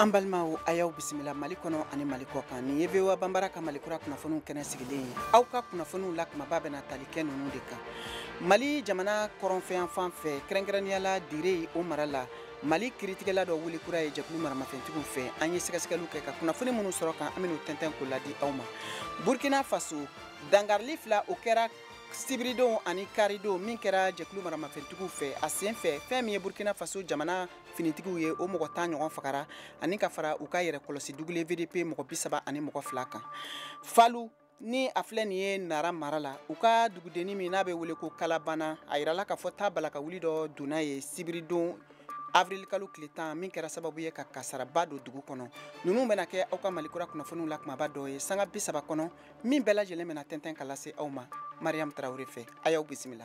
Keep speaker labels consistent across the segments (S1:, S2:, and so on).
S1: An balimaw, a y'aw bisimila Mali kɔnɔ ani Mali kɔ kan. Nin ye VOA Banbara ka Mali kura kunnafoniw kɛnɛ sigilen ye. Aw ka kunnafoniw la kumaba bɛna tali kɛ ninnu de kan. Mali jamana kɔrɔnfɛyan fan fɛ, kɛrɛnkɛrɛnnenya la Dire o mara la, Mali kiritigɛla dɔ wuli kura ye jɛkulu maramafɛntigiw fɛ. An ye sɛgɛsɛgɛliw kɛ ka kunnafoni minnu sɔrɔ kan, an bɛn'o tɛntɛn k'o ladi aw ma. Burkina Faso, dankarili fila o kɛra sibiridon ani karidon min kɛra jɛkulu maramafɛntigiw fɛ. A sen fɛ, fɛn min ye Burkina Faso jamana finitigiw ye, o mɔgɔ 10 ɲɔgɔn fagara, ani ka fara u ka yɛrɛ kɔlɔsi dugulen VDP mɔgɔ 32 kan. Falu ni a filɛ nin ye Nara mara la, u ka dugudenni min n'a bɛ wele ko Kalabana, a yirala k'a fɔ ta bala ka wuli dɔ donna ye sibiridon avril kalo tile 10, min kɛra sababu ye ka kasaraba don dugu kɔnɔ. Ninnu bɛna kɛ aw ka Mali kura kunnafoniw la kumaba dɔ ye sanga 30 kɔnɔ, min bɛɛ lajɛlen bɛna tɛntɛn ka lase aw ma Mariam Traoré fɛ. A y'aw bisimila.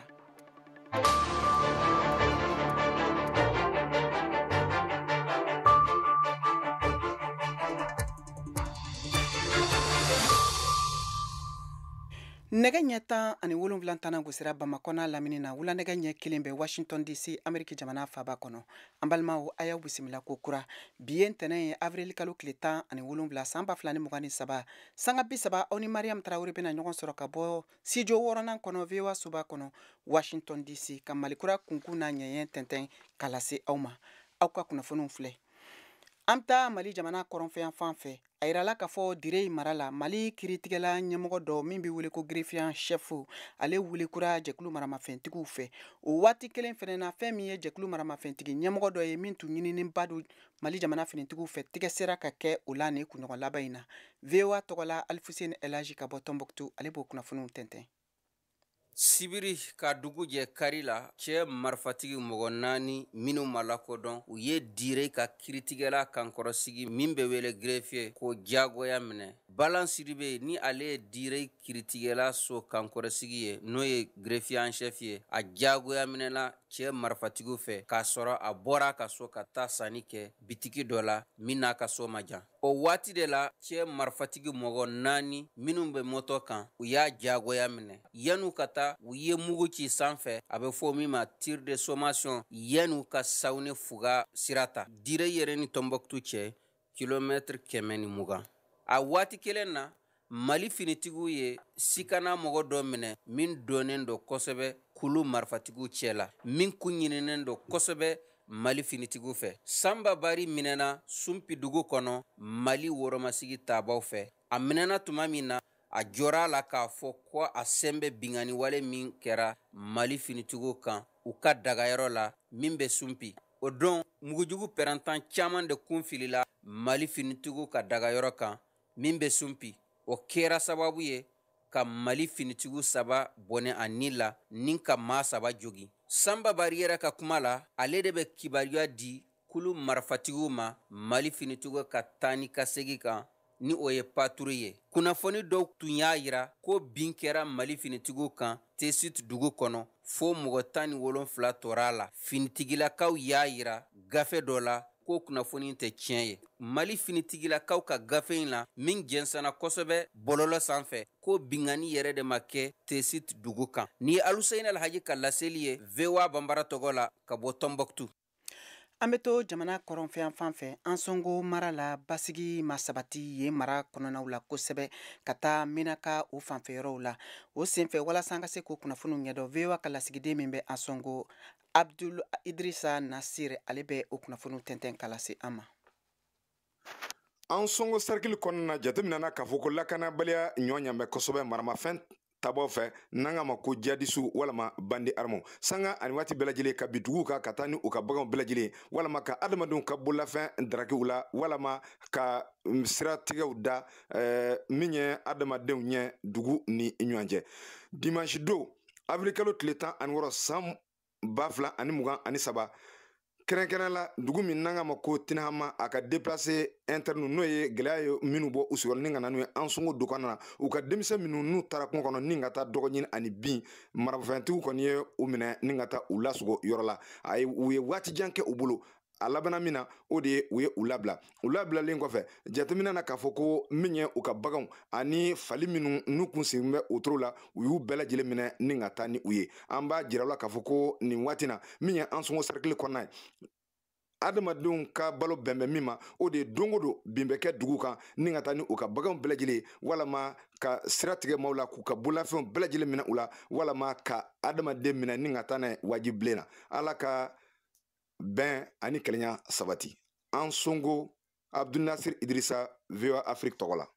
S1: Nɛgɛ ɲɛ 17 tana gosira Bamakɔ n'a lamini na, wula nɛgɛ ɲɛ 1 bɛ Washington DC, Ameriki jamana faaba kɔnɔ. An balimaw, a y'aw bisimila ko kura. Bi ye ntɛnɛn ye, avril kalo tile 17 san 2023, sanga 30 aw ni Mariam Traoré bɛna ɲɔgɔn sɔrɔ ka bɔ studio wɔɔrɔnan kɔnɔ VOA soba kɔnɔ Washington DC, ka Mali kura kunkun n'a ɲɛɲɛ tɛntɛn ka lase aw ma. Aw ka kunnafoniw filɛ. An bɛ taa Mali jamana kɔrɔnfɛyan fan fɛ. A yirala k'a fɔ Dire mara la, Mali kiritigɛla ɲɛmɔgɔ dɔ min bɛ wele ko greffier chef, ale wuli kura jɛkulu maramafɛntigiw fɛ. O waati kelen fɛnɛ na, fɛn min ye jɛkulu maramafɛntigi ɲɛmɔgɔ dɔ ye min tun ɲininenba don Mali jamana finitigiw fɛ, tigɛ sera ka kɛ o la nin kunɲɔgɔn laban in na. VOA tɔgɔ la Alifuseni Elaji ka bɔ Tombouctou, ale b'o kunnafoniw tɛntɛn.
S2: Sibiri ka dugu jɛ kari la, cɛ marifatigi mɔgɔ 4 minnu ma lakodɔn, u ye Dire ka kiritigɛla kankɔrɔsigi min bɛ wele greffier k'o diyagoya minɛ. Balan Sidibe ni ale ye Dire kiritigɛla so kankɔrɔsigi ye, n'o ye greffier en chef ye, a diyagoya minɛla cɛ marifatigiw fɛ k'a sɔrɔ a bɔra a ka so ka taa sanni kɛ bitiki dɔ la min n'a ka so ma jan. O waati de la, cɛ marifatigi mɔgɔ 4 minnu bɛ moto kan, u y'a diyagoya minɛ. Yan'u ka taa, u ye mugu ci sanfɛ, a bɛ fɔ min ma tir de sommation, yan'u ka Sawune fuga sira ta. Dire yɛrɛ ni Tombouctou cɛ kilomɛtiri 120. A waati kelen na, Mali finitigiw ye sikana mɔgɔ dɔ minɛ min dɔnnen don kosɛbɛ kulu marifatigiw cɛ la, min kun ɲininen don kosɛbɛ Mali finitigiw fɛ. Sanba Bari minɛna Sunpi dugu kɔnɔ Mali woromasigi tabaw fɛ. A minɛna tuma min na, a jɔra a la k'a fɔ ko a sen bɛ binkanni wale min kɛra Mali finitigiw kan u ka dagayɔrɔ la min bɛ Sunpi. O don, mugujugu pɛrɛntan caman de kun filila Mali finitigiw ka dagayɔrɔ kan min bɛ Sunpi. O kɛra sababu ye ka Mali finitigiw 3 bɔnɛ a ni la ni ka maa 3 jogin. Sanba Bari yɛrɛ ka kuma la, ale de bɛ kibaruya di kulu marifatigiw ma Mali finitigiw ka taa ni ka segin kan, ni o ye patrouille ye. Kunnafoni dɔw tun y'a yira ko bin kɛra Mali finitigiw kan Tesit dugu kɔnɔ, fo mɔgɔ 17 tora a la. Finitigilakaw y'a yira gafe dɔ la ko kunnafoni tɛ tiɲɛ ye. Mali finitigilakaw ka gafe in la min jɛnsɛnna kosɛbɛ bɔlɔlɔ sanfɛ, ko binkanni yɛrɛ de ma kɛ Tesit dugu kan. Nin ye Aluseyini Alhaji ka laseli ye VOA Banbara tɔgɔ la ka bɔ Tombouctou.
S1: An bɛ to jamana kɔrɔnfɛyan fan fɛ, Ansongo mara la, basigi ma sabati yen mara kɔnɔnaw la kosɛbɛ ka taa Menaka o fanfɛyɔrɔw la. O senfɛ, walasa an ka se k'o kunnafoniw ɲɛdɔn, VOA ka lasigiden min bɛ Ansongo, Abdul Idrissa Nasir, ale bɛ o kunnafoniw tɛntɛn ka lase an ma.
S3: Ansongo cercle kɔnɔna na, jateminɛna k'a fɔ ko lakanabaliya ɲɔ ɲan bɛ kosɛbɛ maramafɛn tabaw fɛ, n'an k'a ma ko jihadisu walama bandi armɔ. Sanga ani waati bɛɛ lajɛlen ka bi duguw kan ka taa ni u ka baganw bɛɛ lajɛlen, walama ka adamadenw ka bololafɛn darakiw la, walama ka siratigɛw da, min ye adamadenw ɲɛ dugu ni ɲɔgɔn cɛ. Dimanche don, avril kalo tile 16 san 2023, kɛrɛnkɛrɛn la dugu min n'an k'a ma ko Tinahama, a ka déplacé interne, n'o ye gɛlɛya ye minnu bɔ u sigiyɔrɔ ni ka na n'u ye Ansongo dugu kɔnɔna na, u ka denmisɛn minnu n'u taara kungo kɔnɔ ni ka taa dɔgɔ ɲini ani bin, marafɛntigiw kɔni ye u minɛ ni ka taa u lasogo yɔrɔ la. A ye u ye waati jan kɛ u bolo. A labanna min na, o de ye u ye u labila. U labilalen kɔfɛ, jateminɛ na k'a fɔ ko min ye u ka baganw ani fali minnu n'u kun sigilen bɛ wotoro la, u y'u bɛɛ lajɛlen minɛ ni ka taa ni u ye. An b'a jira u la k'a fɔ ko nin waati na, min ye Ansongo cercle kɔnɔna ye, Adamadenw ka balo bɛnbɛn min ma, o de ye don o don bin bɛ kɛ dugu kan ni ka taa ni u ka baganw bɛɛ lajɛlen, walama ka sira tigɛ maaw la k'u ka bololafɛnw bɛɛ lajɛlen minɛ u la, walama ka adamaden minɛ ni ka taa n'a ye wajibilen na. Ala ka bɛn ani kelenya sabati. An Songo, Abdul Nasir Idrissa, VOA Afrique tɔgɔ la.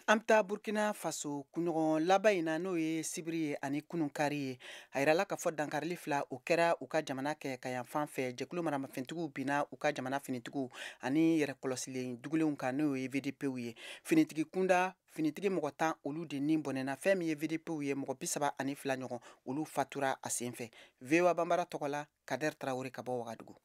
S1: An bɛ taa Burkina Faso kunɲɔgɔn laban in na, n'o ye sibiri ye ani kununkari ye. A yirala k'a fɔ dankarili fila o kɛra u ka jamana kɛ ka yan fan fɛ. Jɛkulu maramafɛntigiw binna u ka jamana finitigiw ani yɛrɛkɔlɔsilen dugulenw kan, n'o ye VDPw ye. Finitigi kunda, finitigi mɔgɔ 10 olu de ni bɔnɛna. Fɛn min ye VDPw ye, mɔgɔ 32 ɲɔgɔn olu fatura a sen fɛ. VOA Banbara tɔgɔ la, Kader Traoré ka bɔ Wagadugu.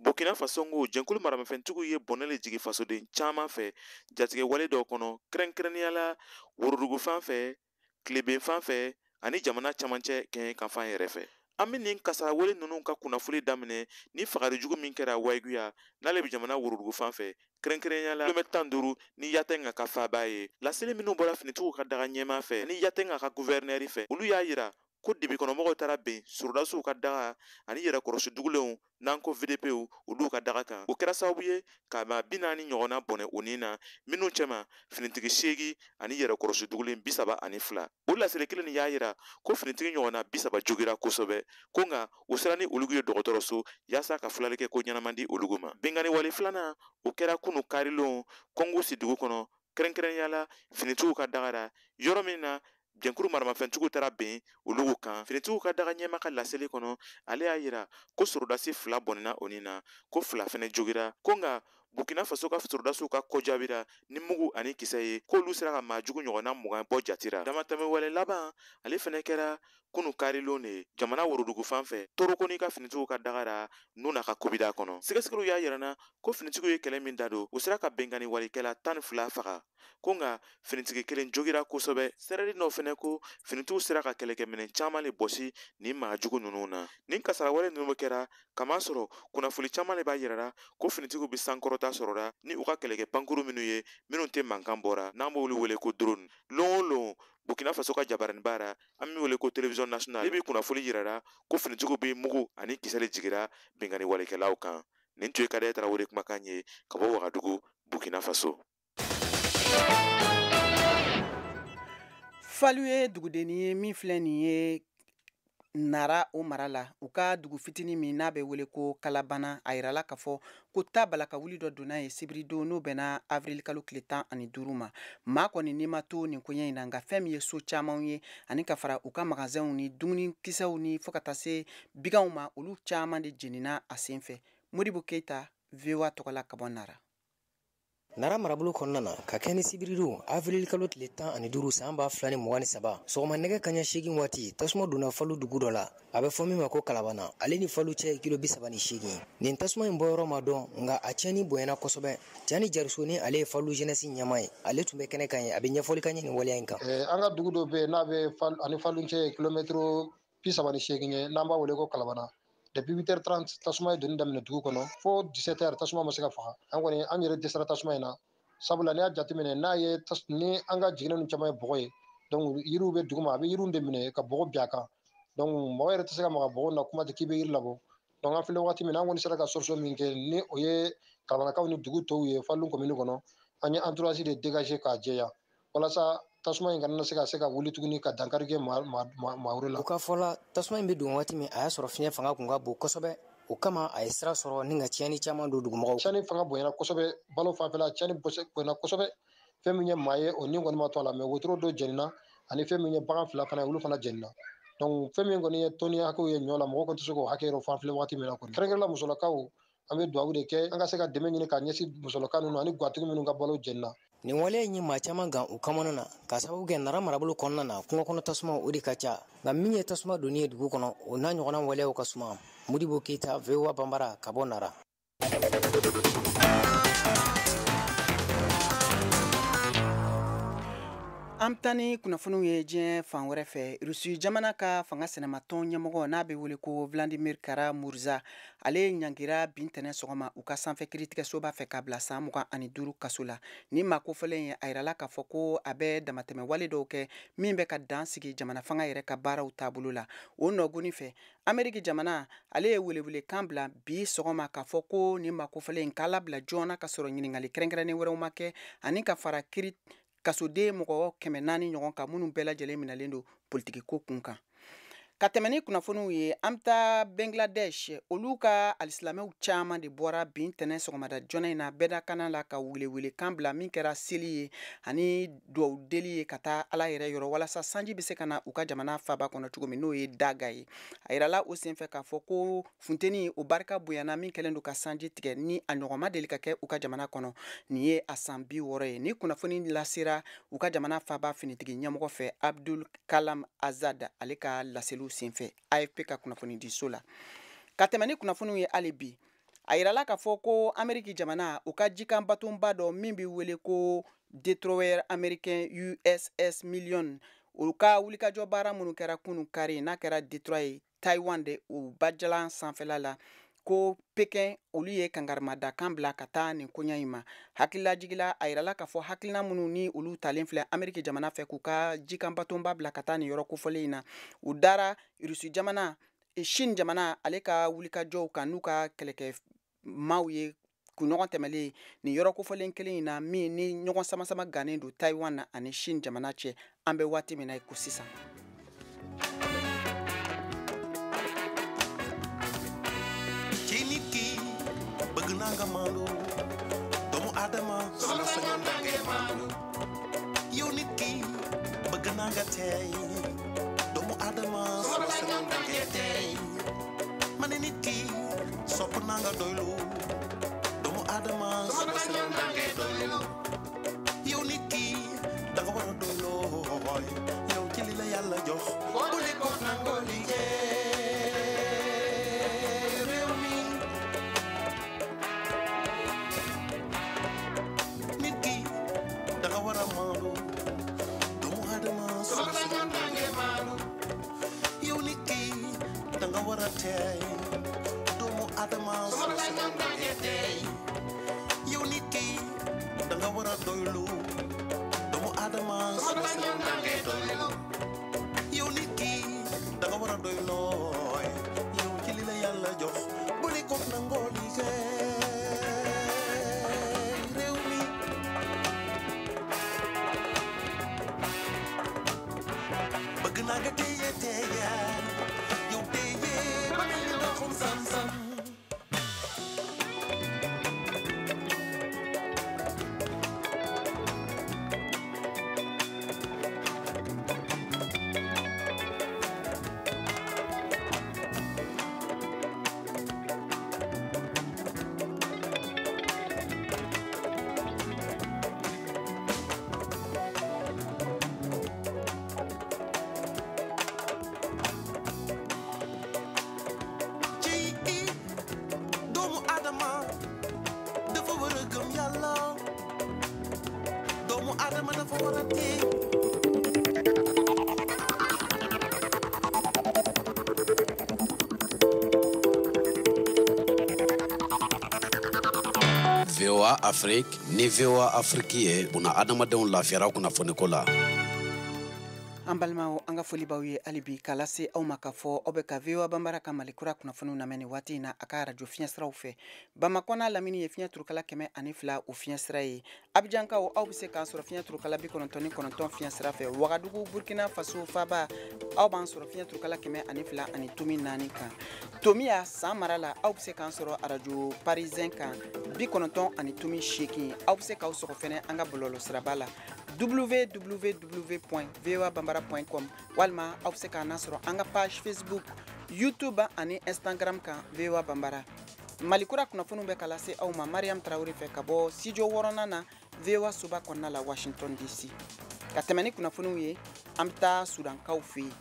S4: Burkina Faso ko jɛnkulu maramafɛntigiw ye bɔnɛ le jigin fasoden caman fɛ jatigɛ wale dɔw kɔnɔ, kɛrɛnkɛrɛnnenya la worodugu fan fɛ, tileben fan fɛ ani jamana camancɛ kɛɲɛ kan fan yɛrɛ fɛ. An bɛ nin kasara wale ninnu ka kunnafoni daminɛ ni fagarijugu min kɛra Wayiguya, n'ale bɛ jamana worodugu fan fɛ, kɛrɛnkɛrɛnnenya la kilomɛtɛrɛ 15 ni Yatenga ka faaba ye. Laseli minnu bɔra finitigiw ka daga ɲɛmaa fɛ ni Yatenga ka guvɛrinɛri fɛ, olu y'a yira ko dibikɔnɔmɔgɔw taara ben sɔrɔdasiw ka daga ani yɛrɛkɔrɔsi dugulenw n'an ko VDPw olu ka daga kan. O kɛra sababu ye ka maa 40 ɲɔgɔnna bɔnɛ o ni na, minnu cɛma finitigi 8 ani yɛrɛkɔrɔsi dugulen 32. O laseli kelen nin y'a yira ko finitigi ɲɔgɔnna 30 jogira kosɛbɛ, ko nka u sera ni olu ye dɔgɔtɔrɔso yaasa ka filali kɛ ko ɲɛnama di olu ma. Binkanni wale filanan o kɛra kunu karilon Kɔngusi dugu kɔnɔ, kɛrɛnkɛrɛnnenya la finitigiw ka daga la, yɔrɔ min na jɛnkuru maramafɛntigiw taara ben olu kan. Finitigiw ka daga ɲɛma ka laseli kɔnɔ, ale y'a yira ko sɔrɔdasi 2 bɔnɛna o ni na, ko 2 fɛnɛ jogira, ko nka Burkina Faso ka sɔrɔdasiw ka kɔjaabira ni mugu ani kisɛ ye, k'olu sera ka maa jugu ɲɔgɔnna 20 bɔ jatira. Damatɛmɛ wale laban ale fɛnɛ kɛra kunu karilon de ye jamana worodugu fan fɛ, Torokoni ka finitigiw ka daga la n'u n'a ka kobida kɔnɔ. Sɛgɛsɛgɛliw y'a yira na ko finitigiw ye kɛlɛ min da don, u sera ka binkanni walikɛla 12 faga, ko nka finitigi kelen jogira kosɛbɛ. Sɛrɛli dɔw fɛnɛ ko finitigiw sera ka kɛlɛkɛminɛn caman le bɔsi nin maa jugu ninnu na. Nin kasara wale ninnu kɛra kamasɔrɔ kunnafoni caman le b'a yira la ko finitigiw bɛ sankɔrɔta sɔrɔla ni u ka kɛlɛkɛ pankuru minnu ye, minnu tɛ mankan bɔra, n'an b'olu wele ko drone. Lon o lon Burkina Faso ka jabaranin baara, an bɛ wele ko télévision nationale, i bɛ kunnafoni yira la ko finitigiw bɛ mugu ani kisɛ le jigira binkanni walekɛlaw kan. Nin tun ye Kader Traoré kumakan ye ka bɔ Wagadugu, Burkina Faso.
S1: Falu ye dugudenni ye min filɛ nin ye Nara o mara la, u ka dugu fitinin min n'a bɛ wele ko Kalabana. A yirala k'a fɔ ko ta bala ka wuli dɔ donna ye sibiridon, n'o bɛnna avril kalo tile 15 ma. Maa kɔni n'i ma to nin koɲɛ in na, nka fɛn min ye so camanw ye ani ka fara u ka magasinw ni dumunikisɛw ni fo ka taa se biganw ma, olu caman de jenina a sen fɛ. Modibo Keyita, VOA tɔgɔ la ka bɔ Nara.
S5: Nara marabolo kɔnɔna na, ka kɛ ni sibiridon avril kalo tile 15 san 2023 sɔgɔma nɛgɛ kaɲɛ 8 waati, tasuma donna Falu dugu dɔ la, a bɛ fɔ min ma ko Kalabana. Ale ni Falu cɛ ye kilo 38. Nin tasuma in bɔyɔrɔ ma dɔn, nka a tiɲɛni bonyana kosɛbɛ. Jani Jariso ni ale ye Falu jeunesse ɲɛmaa ye, ale tun bɛ kɛnɛ kan ye, a bɛ ɲɛfɔli kɛ nin waleya in kan.
S6: An ka dugu dɔ bɛ yen n'a bɛ ani Falu cɛ ye kilomɛtɛrɛ 38 ye, n'an b'a wele ko Kalabana. Depuis 8h30 tasuma ye donni daminɛ dugu kɔnɔ fo 17h tasuma ma se ka faga. An kɔni an yɛrɛ dɛsɛra tasuma in na, sabula n'i y'a jateminɛ n'a ye ni an ka jiginɛ ninnu caman ye bɔgɔ ye, donc yiriw bɛ dugu ma, a bɛ yiriw de minɛ ka bɔgɔ bin a kan, donc mɔgɔ yɛrɛ tɛ se ka maga bɔgɔ na, kuma tɛ k'i bɛ yiri labɔ. Donc an filɛ wagati min na, an kɔni sera ka solution min kɛ ni o ye Kalabanakaw ni dugu tɔw ye Falu commune kɔnɔ, an ye entourage de dégager k'a jɛya walasa tasuma in kana se ka wuli tuguni ka dankari kɛ maa wɛrɛ la.
S5: U ka fɔ la, tasuma in bɛ don waati min, a y'a sɔrɔ fiɲɛ fanga kun ka bon kosɛbɛ, o kama a ye sira sɔrɔ ni ka tiɲɛni caman don dugumɔgɔw.
S6: Tiɲɛni fanga bonyana kosɛbɛ, balo fanfɛla tiɲɛni bonyana kosɛbɛ. Fɛn min ye maa ye o ni kɔni ma to a la, mɛ wotoro dɔ jenina ani fɛn min ye bagan 2 fana ye, olu fana jenina. Donc fɛn min kɔni ye tɔni hakɛw ye ɲɔ la, mɔgɔ kɔni tɛ se k'o hakɛ yɛrɛ fɔ an filɛ waati min na kɔni. Kɛrɛnkɛrɛnnenya la musolakaw, an bɛ dugawu de kɛ an ka se ka dɛmɛ ɲini ka ɲɛsin musolaka ninnu ani gatigi minnu ka balo jenina.
S5: Nin waleya in ye maa caman gan u kamana na, k'a sababu kɛ Nara marabolo kɔnɔna na kungo kɔnɔ tasuma o de ka ca, nka min ye tasuma donni ye dugu kɔnɔ, o n'a ɲɔgɔnna waleyaw ka suma. Modibo Keyita, VOA Banbara ka bɔ Nara.
S1: An bɛ taa ni kunnafoniw ye diɲɛ fan wɛrɛ fɛ. Rusi jamana ka fanga sɛnɛmatɔn ɲɛmɔgɔ n'a bɛ wele ko Vladimir Kara-Murza, ale ɲangira bi ntɛnɛn sɔgɔma u ka sanfɛ kiiritigɛsoba fɛ k'a bila san 25 kaso la. Ni maa kofɔlen ye, a yirala k'a fɔ ko a bɛ damatɛmɛ wale dɔw kɛ min bɛ ka dan sigi jamana fanga yɛrɛ ka baaraw taabolo la. O nɔgɔni fɛ, Ameriki jamana ale ye welewelekan bila bi sɔgɔma k'a fɔ ko nin maa kofɔlen in k'a labila joona ka sɔrɔ ɲininkali kɛrɛnkɛrɛnnen wɛrɛw ma kɛ, ani ka fara kiiri kasoden mɔgɔ 400 ɲɔgɔn kan minnu bɛɛ lajɛlen minɛlen don politikiko kun kan. Ka tɛmɛ ni kunnafoniw ye, an bɛ taa Bangladesh. Olu ka alisilamɛw caman de bɔra bi ntɛnɛn sɔgɔmada joona in na bɛɛdakana la ka welewelekan bila min kɛra seli ye ani duwawu deli ye ka taa Ala yɛrɛ yɔrɔ walasa sanji bɛ se ka na u ka jamana faaba kɔnɔ cogo min, n'o ye Daga ye. A yirala o senfɛ k'a fɔ ko funteni o barika bonyana min kɛlen don ka sanji tigɛ ni a ɲɔgɔn ma deli ka kɛ u ka jamana kɔnɔ. Nin ye a san 60 ye. Ni kunnafoni lasera u ka jamana faaba finitigi ɲɛmɔgɔ fɛ, Abdul Kalam Azad, ale ka laseliw senfɛ AFP ka kunnafonidiso la. Ka tɛmɛ ni kunnafoniw ye hali bi, a yirala k'a fɔ ko Ameriki jamana u ka jikan batonba dɔ min bɛ wele ko destroyer américain USS Million, u ka wulikajɔ baara minnu kɛra kunun kari n'a kɛra Detroit ye Taiwan de o bajalan sanfɛla la, ko Pekin olu ye kangarimadakan bila ka taa nin koɲa in ma. Hakililajigila, a yirala k'a fɔ hakilina minnu ni olu talen filɛ Ameriki jamana fɛ k'u ka jikan batonba bila ka taa nin yɔrɔ kofɔlen in na, u dara Rusi jamana, Chine jamana ale ka wulikajɔw kan n'u ka kɛlɛkɛ maaw ye kunɲɔgɔn tɛmɛlen nin yɔrɔ kofɔlen kelen in na, min ni ɲɔgɔn sama-sama gannen don Taiwan na ani Chine jamana cɛ an bɛ waati min na i ko sisan.
S7: Bëgg naa nga maandu doomu Adama sama sañoon da ngay maandu yow nit ki bëgg naa nga teey doomu Adama sama sañoon da ngay teey ma ne nit ki sopp naa nga doylu doomu Adama sama sañoon da ngay doylu yow nit ki da nga war a doyloo yow ci li la Yàlla jox bu ne ko nangoo liggéey. Doomu Adama sama sañoon da ngay teey yow nit ki da nga war a doylu doomu Adama sama sañoon da ngay doylu yow nit ki da nga war a doylooy yow ci li la Yàlla jox bu ne ko nangoo liggéey réew mi. Bëgg naa nga téye téye yow téye ba mel ni ndoxum sam-sam.
S8: VOA Afrique ni VOA Afrique ye buna adamadenw lafiyara kunnafoniko la.
S1: An balimaw, an ka foli b'aw ye hali bi k'a lase aw ma k'a fɔ aw bɛ ka VOA Banbara ka Mali kura kunnafoniw lamɛn nin waati in na a ka arajo fiɲɛsiraw fɛ. Bamakɔ n'a lamini ye fiɲɛ turukala 102 o fiɲɛsira ye. Abijankaw, aw bɛ se k'an sɔrɔ fiɲɛ turukala 99 fiɲɛsira fɛ. Wagadugu, Burkina Faso faaba, aw b'an sɔrɔ fiɲɛ turukala 102.4 kan. Tomiya San mara la, aw bɛ se k'an sɔrɔ arajo Parisien kan 90.8. Aw bɛ se k'aw sɔgɔ fɛnɛ an ka bɔlɔlɔsiraba la www.voabambara.com, walima aw bɛ se k'an sɔrɔ an ka page Facebook, YouTube ani Instagram kan VOA Banbara. Mali kura kunnafoniw bɛ ka lase aw ma Mariam Traoré fɛ ka bɔ studio 6nan na VOA soba kɔnɔna la Washington DC. Ka tɛmɛ ni kunnafoniw ye, an bɛ taa Sudankaw fɛ yen.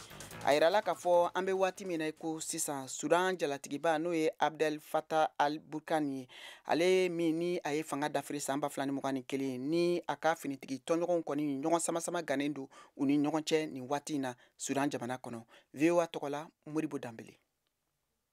S1: A yirala k'a fɔ an bɛ waati min na i ko sisan, Sudan jalatigiba, n'o ye Abdel Fattah al-Burhan ye, ale min ni a ye fanga dafiri san 2021, ni a ka finitigi tɔnɲɔgɔnw kɔni ɲɔgɔn sama-sama gannen don u ni ɲɔgɔn cɛ nin waati in na Sudan jamana kɔnɔ. VOA tɔgɔ la, Modibo Danbele.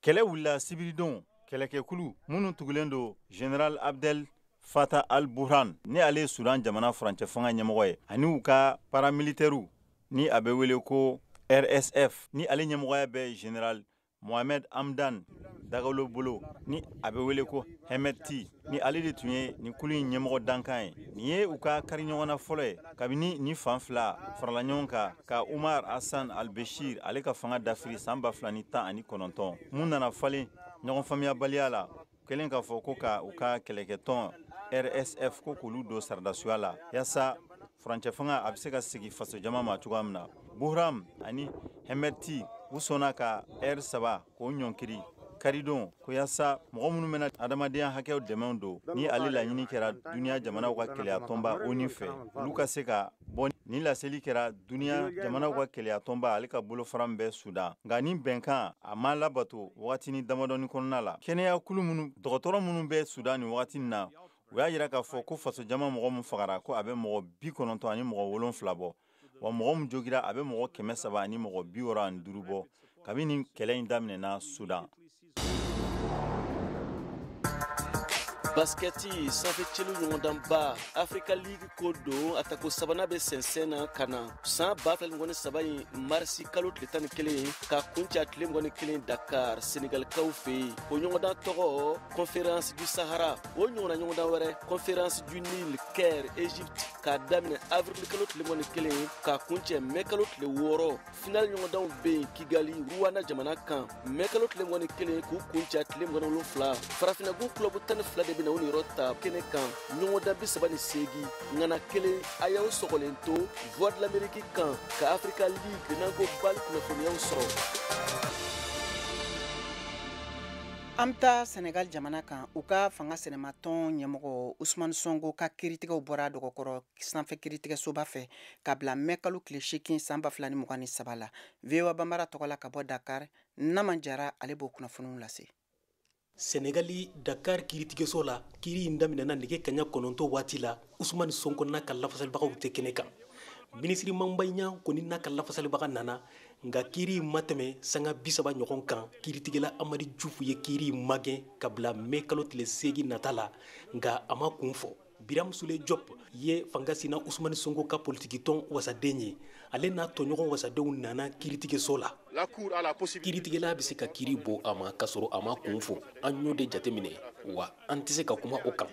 S9: Kɛlɛ wulila sibiridon. Kɛlɛkɛkulu minnu tugulen don Général Abdel Fattah al-Burhan, ni ale ye Sudan jamana furancɛ fanga ɲɛmɔgɔ ye, ani u ka paramilitaires ni a bɛ wele ko RSF, ni ale ɲɛmɔgɔya bɛ Général Mohamed Hamdan Dagalo bolo, ni a bɛ wele ko Hemedti, ni ale de tun ye nin kulu in ɲɛmɔgɔ dankan ye. Nin ye u ka kari ɲɔgɔnna fɔlɔ ye kabini ni fan fila farala ɲɔgɔn kan ka Umar Hassan al-Bashir ale ka fanga dafiri san 2019, mun nana falen ɲɔgɔn faamuyabaliya la kɛlen k'a fɔ ko ka u ka kɛlɛkɛtɔn RSF ko k'olu don saradasuya la, yaasa furancɛ fanga a bɛ se ka sigi fasojama ma cogoya min na. Burhan ani Hemedti, u sɔnna ka ɛri 3 k'o ɲɔnkiri karidon, ko yaasa mɔgɔ minnu bɛna adamadenya hakɛw dɛmɛw don, ni ale laɲini kɛra duniya jamanaw ka kɛlɛyatɔnba ONU fɛ, olu ka se ka bɔ. Nin laseli kɛra duniya jamanaw ka kɛlɛyatɔnba ale ka bolofara min bɛ Sudan, nka ni bɛnkan a ma labato wagatinin damadɔni kɔnɔna la. Kɛnɛya kulu minnu, dɔgɔtɔrɔ minnu bɛ Sudan nin wagati na, u y'a yira k'a fɔ ko fasojama mɔgɔ min fagara, ko a bɛ mɔgɔ 97 bɔ, wa mɔgɔ min jogira, a bɛ mɔgɔ 365 bɔ kabini kɛlɛ in daminɛna Sudan.
S10: Baskɛti sanfɛ celu ɲɔgɔndanba Africa League ko don, a tako sabanan bɛ sɛnsɛn na ka na san 2023 in marisi kalo tile 11 ka kuncɛ a tile 21 Dakar, Senegalikaw fɛ yen. O ɲɔgɔndan tɔgɔ Conférence du Sahara. O ɲɔgɔnna ɲɔgɔndan wɛrɛ, Conférence du Nil, Caire, Égypte, k'a daminɛ avril kalo tile 21 k'a kuncɛ mɛ kalo tile 6. Final ɲɔgɔndanw bɛ yen Kigali, Rwanda jamana kan, mɛ kalo tile 21 k'u kuncɛ tile 27. Farafinnagun kulɔbu 12 de bɛ na o niyɔrɔ ta kɛnɛ kan, ɲɔgɔndan 38, ŋana kelen. A y'aw sɔgɔlen to Voix de l'Amérique kan ka Africa League n'an ko BAL kunnafoniyaw sɔrɔ.
S1: An bɛ taa Senegal jamana kan. U ka fanga sɛnɛmatɔn ɲɛmɔgɔ Ousmane Sonko ka kiiritigɛw bɔra dɔgɔkɔrɔ sanfɛ kiiritigɛsoba fɛ ka bila mɛ kalo tile 8 san 2023 la. VOA Banbara tɔgɔ la, ka bɔ Dakar, Nama Jara, ale b'o kunnafoniw lase.
S11: Senegali, Dakar kiiritigɛso la, kiiri in daminɛna nɛgɛ kaɲa 9 waati la. Usumani Sonko n'a ka lafasalibagaw tɛ kɛnɛ kan. Minisiri Mame Mbaye Niang kɔni n'a ka lafasalibaga nana, nka kiiri in ma tɛmɛ sanga 30 ɲɔgɔn kan. Kiiritigɛla Amadi Jufu ye kiiri in magɛn ka bila mɛ kalo tile 8 nata la, nka a ma kun fɔ. Biram Sule Diop ye fanga sina Usumani Sonko ka politikitɔn wasaden ye. Ale n'a tɔɲɔgɔn wasadenw nana kiiritigɛso la. Kiiritigɛla bɛ se ka kiiri bɔ a ma k'a sɔrɔ a ma kun fɔ. An y'o de jateminɛ, wa an tɛ se ka kuma o kan,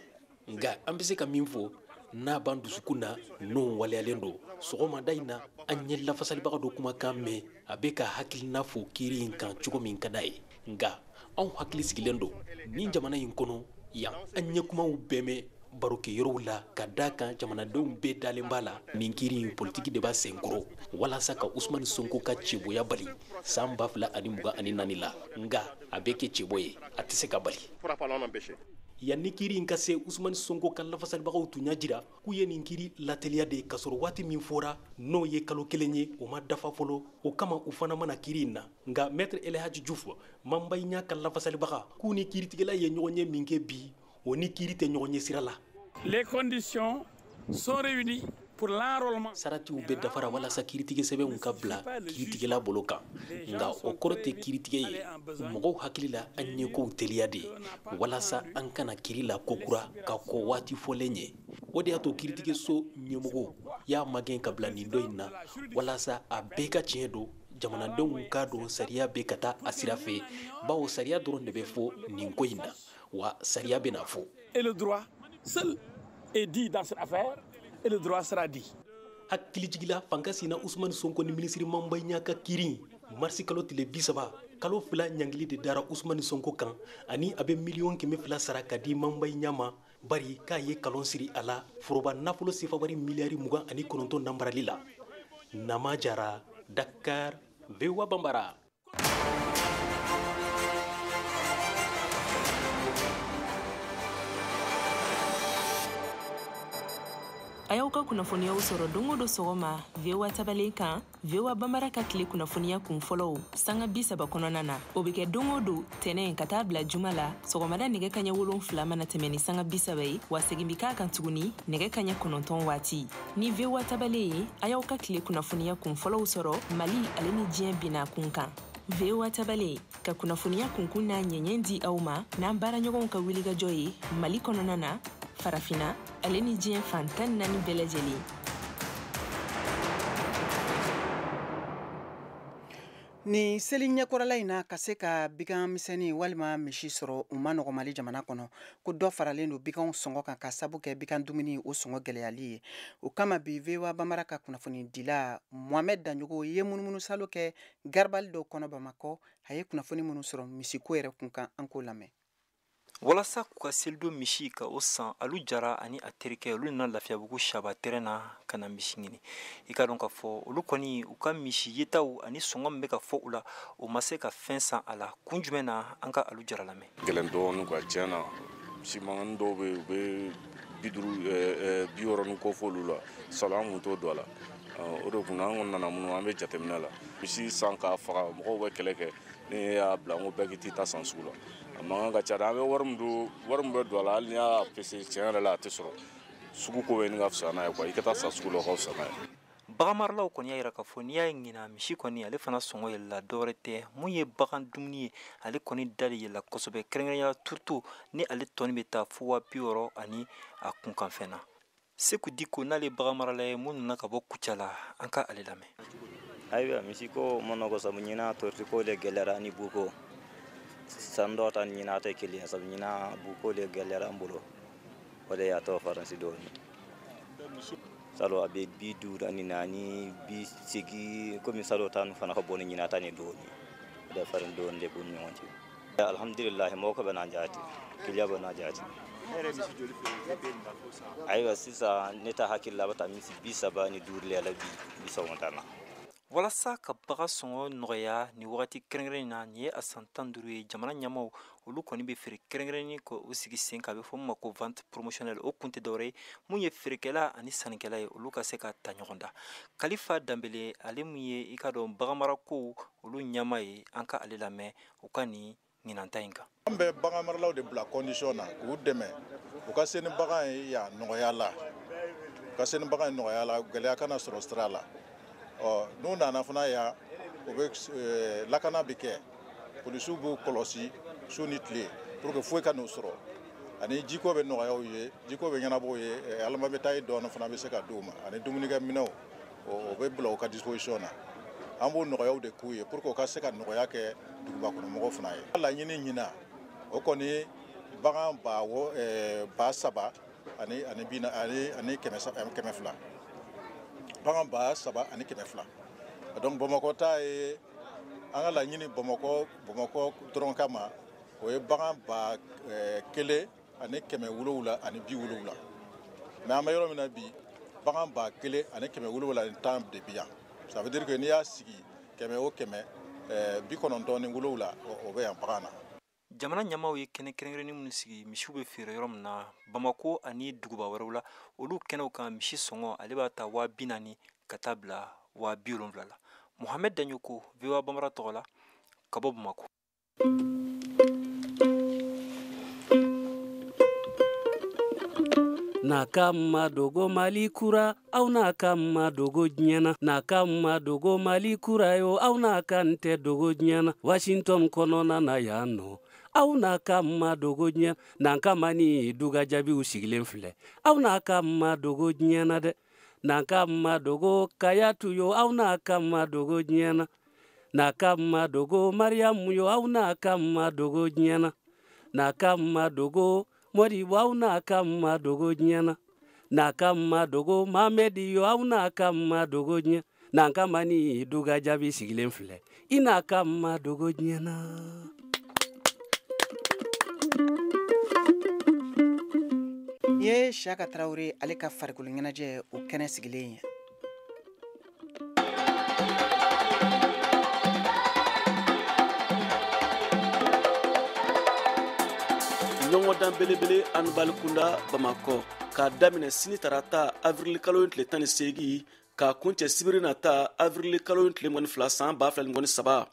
S11: nka an bɛ se ka min fɔ n'a b'an dusukun na, n'o waleyalen don. Sɔgɔmada in na, an ye lafasalibaga dɔ kumakan mɛn, a bɛ ka hakilina fɔ kiiri in kan cogo min ka d'a ye, nka anw hakili sigilen don nin jamana in kɔnɔ yan. An ye kumaw bɛɛ mɛn barokɛyɔrɔw la, ka da kan jamanadenw bɛɛ dalen b'a la, nin kiiri in politiki de b'a senkɔrɔ walasa ka Usumani Sonko ka cɛboya bali san 2024 la, nka a bɛ kɛ cɛbɔ ye, a tɛ se ka bali. Yanni kiiri in ka se, Usumani Sonko ka lafasalibagaw tun y'a jira k'u ye nin kiiri lateliya de, k'a sɔrɔ waati min fɔra, n'o ye kalo 1 ye, o ma dafa fɔlɔ. O kama u fana mana kiiri in na. Nka Maître El Hadji Diouf, Mame Mbaye Niang ka lafasalibaga, k'u ni kiiritigɛla ye ɲɔgɔn ye min kɛ bi, o ni kiiri tɛ ɲɔgɔn ye sira la.
S12: Les conditions sont réunies pour l'enrôlement.
S11: Saratiw bɛɛ dafara walasa kiiritigɛ sɛbɛnw ka bila kiiritigɛla bolo kan, nka o kɔrɔ tɛ kiiritigɛ ye. Mɔgɔw hakili la, an ye kow teliya de walasa an kana kiiri la kokura ka kɔ waati fɔlen ye. O de y'a to kiiritigɛso ɲɛmɔgɔw y'a magɛn ka bila nin don in na, walasa a bɛɛ ka tiɲɛ don, jamanadenw k'a dɔn sariya bɛ ka taa a sira fɛ, bawo sariya dɔrɔn de bɛ fɔ nin ko in na, wa sariya bɛna fɔ.
S12: Et le droit seul est dit dans cette affaire, et le droit sera dit.
S11: Hakilijigila, fanga sina Usumani Sonko ni minisiri Mame Mbaye Niang ka kiiri, marisi kalo tile 30, kalo 2 ɲangili de dara Usumani Sonko kan, ani a bɛ miliyɔn 200 sara ka di Mame Mbaye Niang ma, bari k'a ye kalon siri a la foroba nafolo sefawari miliyari 29 namarali la. Nama Jara, Dakar, VOA Banbara.
S13: A y'aw ka kunnafoniyaw sɔrɔ don o don sɔgɔma VOA tabalen kan, VOA Bambara ka tile kunnafoniya kun fɔlɔw sanga 30 kɔnɔna na. O bɛ kɛ don o don tɛnɛn ka taa bila juma la sɔgɔmada nɛgɛ kaɲɛ 7 mana tɛmɛ ni sanga 30 ye, wa segin bɛ k'a kan tuguni nɛgɛ kaɲɛ 9 waati. Ni VOA tabalen ye, a y'aw ka tile kunnafoniya kun fɔlɔw sɔrɔ Mali ale ni diɲɛ binna kun kan. VOA tabalen ka kunnafoniya kunkun n'a ɲɛɲɛ di aw ma n'an baaraɲɔgɔnw ka wulikajɔ ye Mali kɔnɔna na, Farafina ale ni diɲɛ fan 14 bɛɛ lajɛlen.
S1: Nin seli ɲɛkɔrɔla in na, ka se ka bigan misɛnnin walima misi sɔrɔ, u ma nɔgɔ Mali jamana kɔnɔ. Ko dɔ faralen don biganw sɔngɔ kan ka sabu kɛ bigan dumuni o sɔngɔ gɛlɛyali ye. O kama bi, VOA Bambara ka kunnafonidila Mohamɛd Danjogo ye munumunu salo kɛ garabali dɔw kɔnɔ Bamakɔ. A ye kunnafoni minnu sɔrɔ misiko yɛrɛ kun kan, an k'o lamɛn.
S14: Walasa k'u ka selidon misi ka o san, Alu Jara ani a terikɛ, olu nana Lafiyabugu saba terrain na ka na misi ɲini. I ka dɔn k'a fɔ olu kɔni, u ka misi yetaw ani sɔngɔ min bɛ ka fɔ u la, o ma se ka fɛn san a la. Kun jumɛn na? An ka Alu Jara lamɛn.
S15: Gɛlɛn dɔɔnin quoi, tiɲɛ na. Misi mankan dɔw bɛ yen, u bɛ 50, 60 ni kɔ fɔ olu la. Salon an kun t'o don a la. O de kun an kɔni nana minnu, an bɛ jateminɛ la. Misi san k'a faga, mɔgɔw bɛ kɛlɛ kɛ. Ne y'a bila n ko bɛɛ k'i t'i ta san sugu la. A mankan ka ca dɛ. An bɛ wari min don, wari min bɛ don a la, hali n'i y'a pese, tiɲɛ yɛrɛ la, a tɛ sɔrɔ. Sugu ko bɛ ɲini ka fisaya n'a ye quoi. I ka taa san sugu la, o ka fisa n'a ye.
S14: Baganmaralaw kɔni y'a jira k'a fɔ n'i y'a ye ɲina misi kɔni ale fana sɔngɔ yɛlɛla, dɔwɛrɛ tɛ, mun ye bagan dumuni ye, ale kɔni da de yɛlɛla kosɛbɛ, kɛrɛnkɛrɛnnenya la turuto ni ale tɔni bɛ taa fo 60 000 ani a kunkanfɛn na. Seku Diko n'ale ye baganmarala ye mun nana ka bɔ Kucala, an ka ale lamɛn.
S16: Ayiwa, misi ko ma nɔgɔ, sabu ɲinan torti ko de gɛlɛyara ani buko. San dɔ ta ni ɲinan tɛ kelen ye, sabu ɲinan buko de gɛlɛyara an bolo, o de y'a tɔ faransi dɔɔni. Salon a bɛ 54, 80, komi salon ta ninnu fana ka bon ni ɲinan ta ni dɔɔni, o de farin dɔɔni de b'u ni ɲɔgɔn cɛ. Alhamdulilayi, mɔgɔ bɛ n'a jate, kiliyan bɛ n'a jate. Ayiwa, sisan ne ta hakili la, a bɛ taa misi 35 le la bi sɔgɔmada na.
S14: Walasa ka bagan sɔngɔ nɔgɔya nin wagati kɛrɛnkɛrɛn na, nin ye a san 15 ye, jamana ɲɛmaw olu kɔni bɛ feere kɛrɛnkɛrɛnnen ko o sigi sen kan, a bɛ fɔ min ma ko vente promotionnelle. O kun tɛ dɔwɛrɛ ye, mun ye feerekɛla ani sannikɛla ye, olu ka se ka ta ɲɔgɔn da. Kalifa Danbele, ale mun ye i ka dɔn baganmarako olu ɲɛma ye, an ka ale lamɛn u ka nin ɲinanta in kan.
S17: An bɛ baganmaralaw de bila condition na k'u dɛmɛ u ka se ni bagan ye yan nɔgɔya la, u ka se ni bagan ye nɔgɔya la, gɛlɛya kana sɔrɔ sira la. Ɔ n'u nana fana yan, u bɛ lakana bɛ kɛ, polisiw b'u kɔlɔsi su ni tile pour que foyi ka n'u sɔrɔ, ani jiko bɛ nɔgɔya u ye, jiko bɛ ɲɛnabɔ u ye, alimabitayi dɔɔni fana bɛ se ka d'u ma, ani dumunikɛminɛw o bɛ bila u ka disposition na. An b'o nɔgɔyaw de k'u ye pour que u ka se ka nɔgɔya kɛ duguba kɔnɔ mɔgɔw fana ye. Laɲini ɲina o kɔni, bagan 3000 ani bi ani 200, bagan 3200. Donc Bamakɔ ta ye, an ka laɲini Bamakɔ dɔrɔn kama, o ye bagan 1770. Mais an bɛ yɔrɔ min na bi, bagan 1710 de bi yan. Ça veut dire que n'i y'a sigi 100 o 100, 97, o bɛ yan bagan na.
S14: Jamana ɲɛmaw ye kɛnɛ kɛrɛnkɛrɛnnen minnu sigi misiw bɛ feere yɔrɔ min na Bamako ani duguba wɛrɛw la, olu kɛnɛw kan, misi sɔngɔ ale b'a ta 40 000 ka taa bila 70 000 la. Mohamɛd Daɲoko, VOA Bambara tɔgɔ la ka bɔ Bamako.
S18: N'a ka ma dogo Mali kura, aw n'a ka ma dogo diɲɛ na. N'a ka ma dogo Mali kura yo, aw n'a ka n tɛ dogo diɲɛ na. Washington kɔnɔna na yan nɔ, aw n'a ka ma dogo diɲɛ. N'an ka ma ni duga jaabiw sigilen filɛ, aw n'a ka ma dogo diɲɛ na dɛ. N'an ka ma dogo Kayatu yo, aw n'a ka ma dogo diɲɛ na. N'a ka ma dogo Mariyamu yo, aw n'a ka ma dogo diɲɛ na. N'a ka ma dogo Modibo, aw n'a ka ma dogo diɲɛ na. N'a ka ma dogo Mamɛdi yo, aw n'a ka ma dogo diɲɛ. N'an ka ma ni duga jaabi sigilen filɛ, i n'a ka ma dogo diɲɛ na.
S1: Ye Siyaka Tarawele ale ka farikolo ɲɛnajɛ o kɛnɛ sigilen ye.
S10: Ɲɔgɔndan belebele handball kunda Bamakɔ. K'a daminɛ sini tarata avril kalo in tile 18 k'a kuncɛ sibiri nata avril kalo in tile 22 san 2023.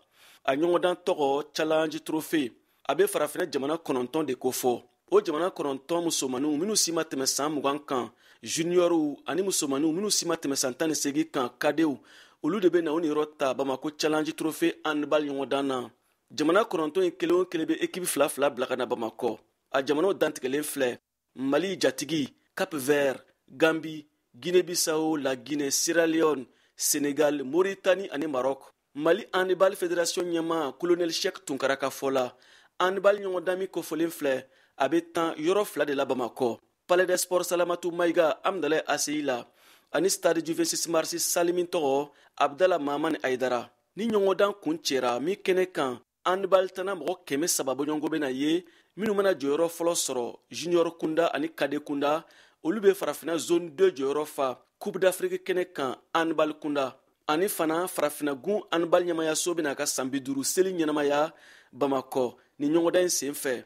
S10: A ɲɔgɔndan tɔgɔ Challenge Trophée. A bɛ farafinna jamana 9 de kofɔ. O jamana 9 musomaninw minnu si ma tɛmɛ san 20 kan, juniorw ani musomaninw minnu si ma tɛmɛ san 18 kan, kadew, olu de bɛ na o niyɔrɔ ta Bamako Challenge Trophée handball ɲɔgɔndan na. Jamana 9 in kelen o kelen bɛ ekipi 2-2 bila ka na Bamakɔ. A jamanaw dantigɛlen filɛ: Mali jatigi, Cap Vert, Gambie, Guinée-Bissau, la Guinée, Sierra Leone, Sénégal, Mauritanie ani Maroc. Mali Handball Fédération ɲɛmaa Colonel Cheikh Tunkara ka fɔ la, handball ɲɔgɔndan min kofɔlen filɛ, a bɛ tan yɔrɔ 2 de la Bamakɔ: Palais des Sports Salamatu Maïga Amdalaye ACI la ani Stade du 26 mars Salimi tɔgɔ Abdallah Mahamani Aydara. Ni ɲɔgɔndan kun cɛra min kɛnɛ kan, handball tana mɔgɔ 300 bɔɲɔgɔnko bɛ na ye. Minnu mana jɔyɔrɔ fɔlɔ sɔrɔ junior kunda ani cadet kunda, olu bɛ farafinna zone 2 jɔyɔrɔ fa Coupe d'Afrique kɛnɛ kan handball kunda. Ani fana farafinna gun handball ɲɛmayaso bɛna ka san 50 seli ɲɛnamaya Bamakɔ ni ɲɔgɔndan in sen fɛ.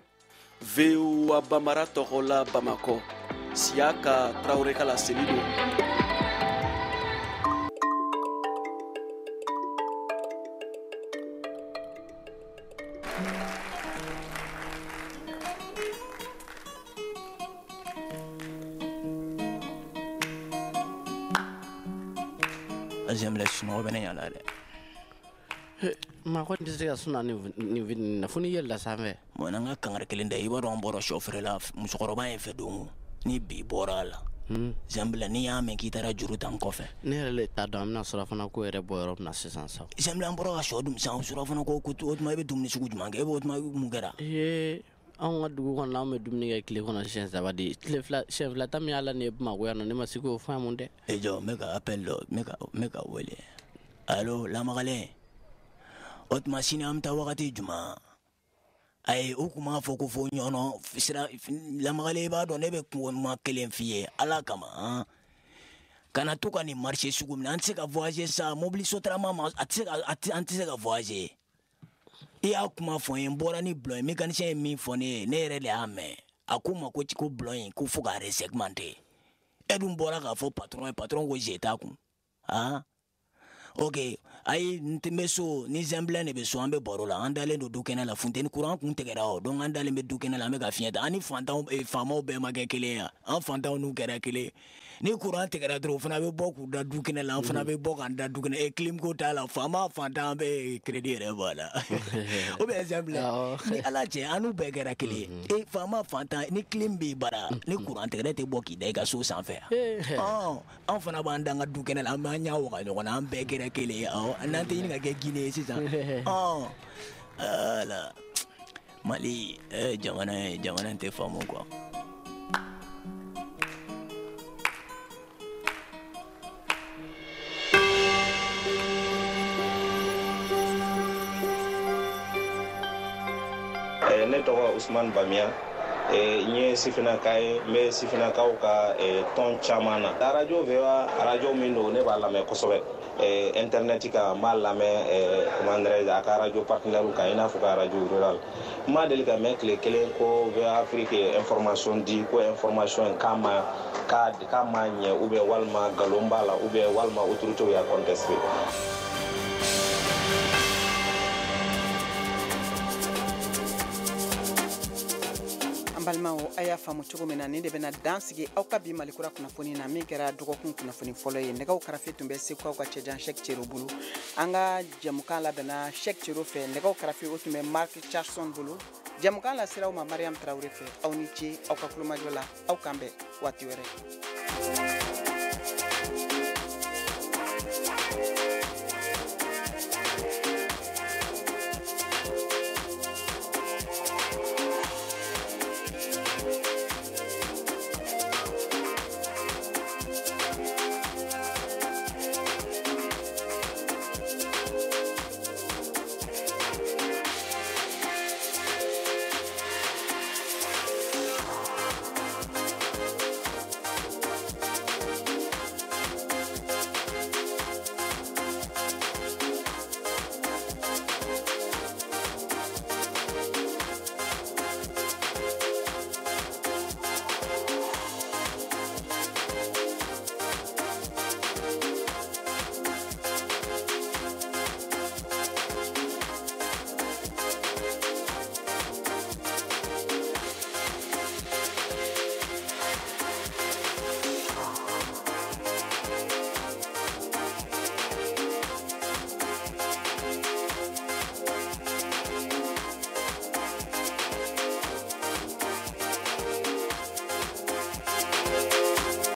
S10: VOA Bambara tɔgɔ la Bamakɔ, Siyaka Tarawele ka laseli don.
S19: Zemle sunɔgɔ bɛ ne ɲa la dɛ.
S20: Maa kɔni tɛ se ka suna nin fitinin na fo n'i yɛlɛla sanfɛ.
S19: Bon, n'an ka kangari kelen da, i b'a dɔn an bɔra sɔ feere la musokɔrɔba in fɛ don o ni bi bɔra a la. Zemle, n'i y'a mɛn k'i taara juru ta n kɔfɛ.
S20: Ne yɛrɛ le t'a dɔn an bɛna surafana ko yɛrɛ bɔ yɔrɔ min na sisan sa.
S19: Zemle, an bɔra ka sɔ dun sisan, surafana ko o tuma i bɛ dumuni sugu jumɛn kɛ? E b'o tuma mun kɛra?
S20: Ee, anw ka dugu kɔnɔ anw bɛ dumuni kɛ tile kɔnɔ siɲɛ 3 de. Tile fila siɲɛ 2 ta min y'a la nin ye Bamakɔ yan nɔ, ne ma se k'o faamu dɛ.
S19: E jɔ, n bɛ ka appel dɔ, n bɛ ka wele. Allo, lamagalen. O tuma sini an bɛ taa wagati jumɛn? Ayi, u kun b'a fɔ ko fo ɲɔnɔ sira lamagalen. I b'a dɔn ne bɛ kuma kelen f'i ye Ala kama han. Kana to ka nin marché sugu minɛ, an tɛ se ka voyager sa, mobili sotarama ma, a tɛ se ka, an tɛ se ka voyager. I y'a kuma fɔ n ye, n bɔra ni bulon ye, mécanicien ye min fɔ ne ye, ne yɛrɛ de y'a mɛn. A ko n ma ko bulon in ko fo k'a resegmenter. E dun bɔra k'a fɔ patron ye, patron ko je t'a kun. Han? Ok, ayi, n bɛ so, ni Zemblin de bɛ so, an bɛ baro la, an dalen don du kɛnɛ la, funteni courant kun tigɛra o, donc an dalen bɛ du kɛnɛ la, an bɛ ka fiɲɛ ta. An ni fantanw, faamaw bɛɛ ma kɛ kelen ye, an fantanw n'u kɛra kelen. Ni courant tigɛra dɔrɔn, o fana bɛ bɔ k'u da du kɛnɛ la, an fana bɛ bɔ k'an da du kɛnɛ. Clim ko t'a la, faama fantan bɛ crédit yɛrɛ bɔ a la. O bɛ Zemblin, ni Ala cɛ, an n'u bɛɛ kɛra kelen ye. Faama fantan, ni clim b'i bara, ni courant tigɛra, e tɛ bɔ k'i da i ka so sanfɛ. An fana b'an da an ka du kɛnɛ la, an b'an ɲɛ waga ɲɔgɔn na, an bɛɛ kɛra kelen ye. Awɔ, n'an tɛ ɲini ka kɛ Guinée ye sisan. Ala Mali jamana ye, jamana in tɛ faamu quoi.
S21: Ne tɔgɔ Usman Bamiya. N ye sifinnaka ye, n bɛ sifinnakaw ka tɔn caman na. Radio VOA, radio min don, ne b'a lamɛn kosɛbɛ. Internet kan, n b'a lamɛn, comment dirais-je, a ka radio partenaire kan, i n'a fɔ ka radio rural. N ma deli ka mɛn tile kelen ko VOA Afrique ye information di, ko information in k'a ma ɲɛ, ou bien walima nkalon b'a la, ou bien walima autorité y'a contesté.
S1: An balimaw, a y'a faamu cogo min na, nin de bɛna dan sigi aw ka bi Malikura kunnafoni na, min kɛra dɔgɔkun kunnafoni fɔlɔ ye. Nɛgɛw karafe tun bɛ Segukaw ka cɛjan Cheikh Cero bolo. An ka jɛmukan labɛnna Cheikh Cero fɛ, nɛgɛw karafe o tun bɛ Mark Charlson bolo. Jɛmukan lasera aw ma Mariam Tarawele fɛ. Aw ni ce aw ka kulomajɔ la, aw kan bɛn waati wɛrɛ.